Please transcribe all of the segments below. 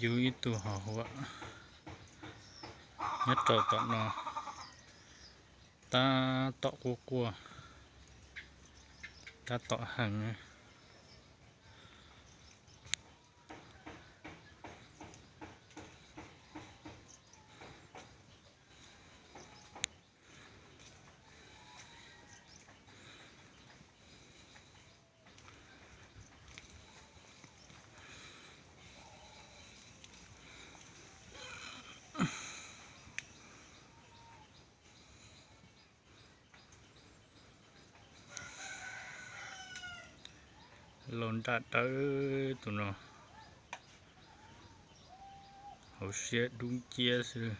Yug ib tug ho huam nyob rau tom no, tab tom quaj quaj, tab tom heev. Laus nraj dawb tus no, hauv siab dub nciab xwb.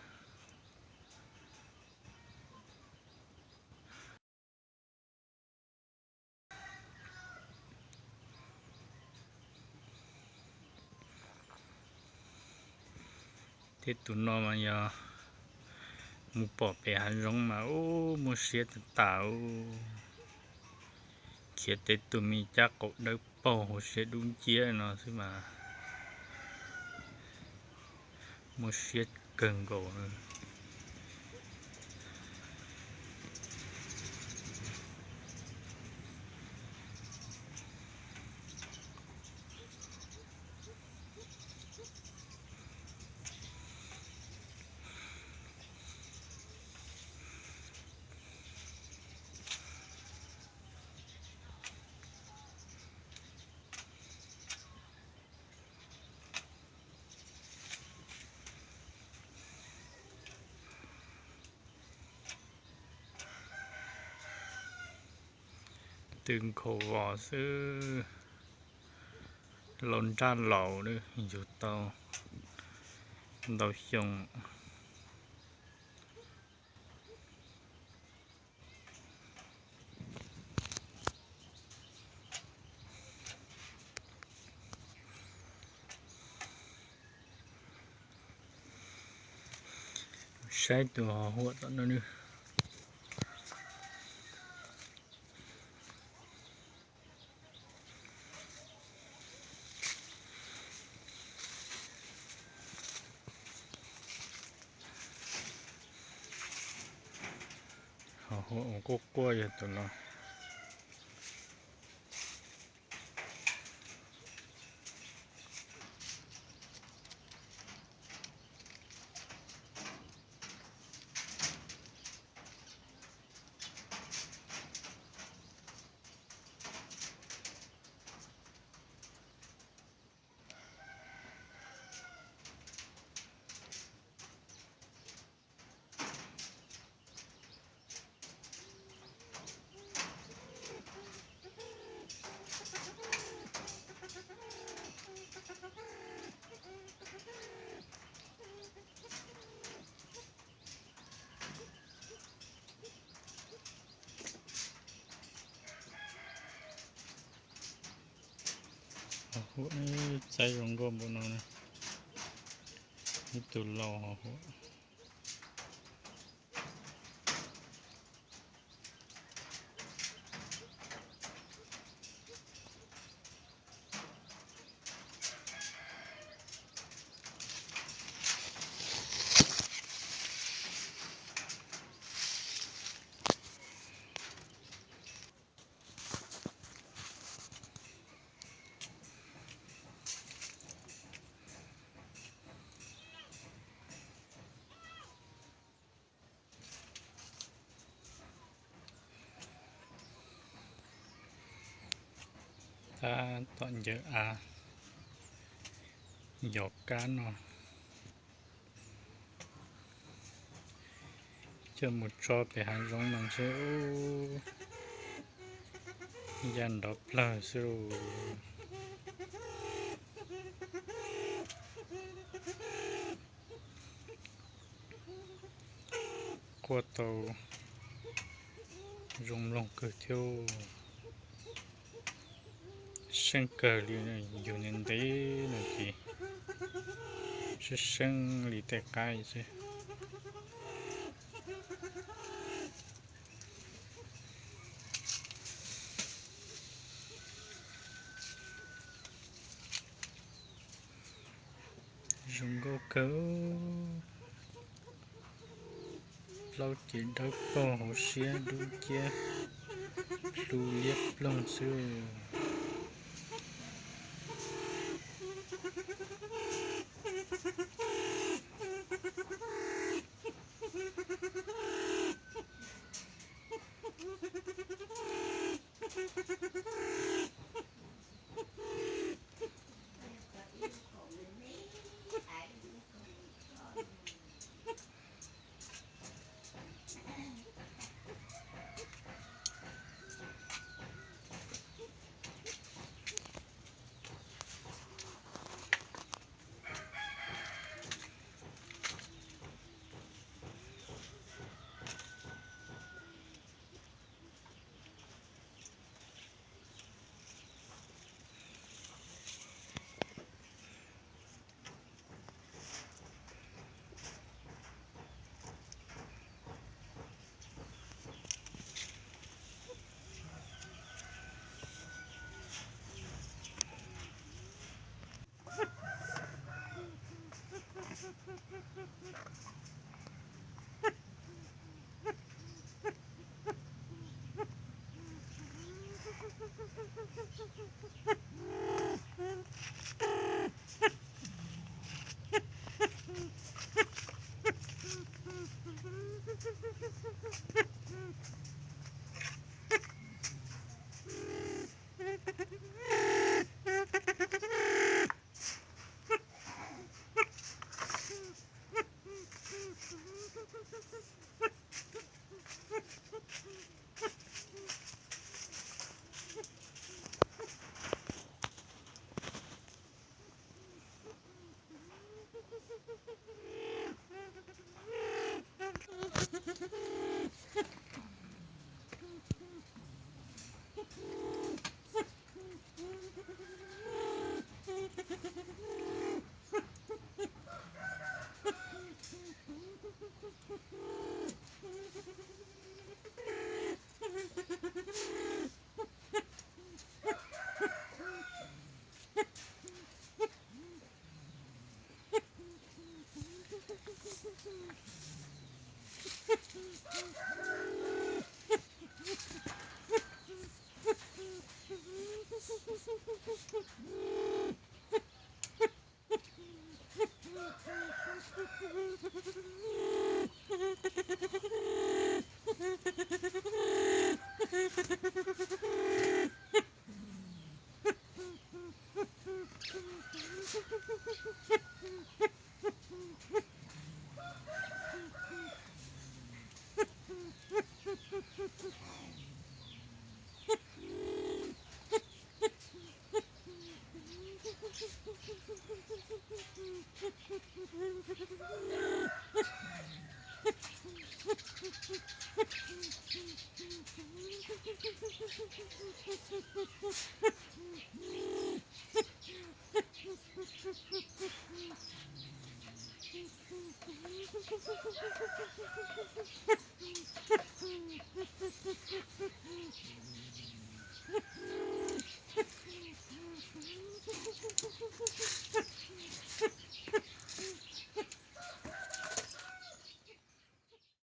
Tej tus no mas yog mus pom pem hav zoov mas ub muaj siab tas tas. Khiav tej tus me caj qaum dawb paug hauv siab dub nciab no xwb mas muaj siab kawg nkaus. Tw nkhaus vos xwb, laus nraj laus, yug tau ntau xyoo. Saib tus ho huam tom no nawb. Ho huam quaj quaj yog tus no. Txaib zoo nkauj npaum no na. Ib tug laus ho huam. Tab tom ncaws av yos kab no, coj mus tso pem hav zoov mas ntshe ub ya nrov plawg xwb lauj. Quaj tau zoo mloog kawg thiab. Seej kawg li, yug ntev ntev no ces seej seej li tej qaib xwb. Zoo nkauj kawg. Plaub ces dawb paug, hauv siab dub nciab, hlu liab ploog xwb.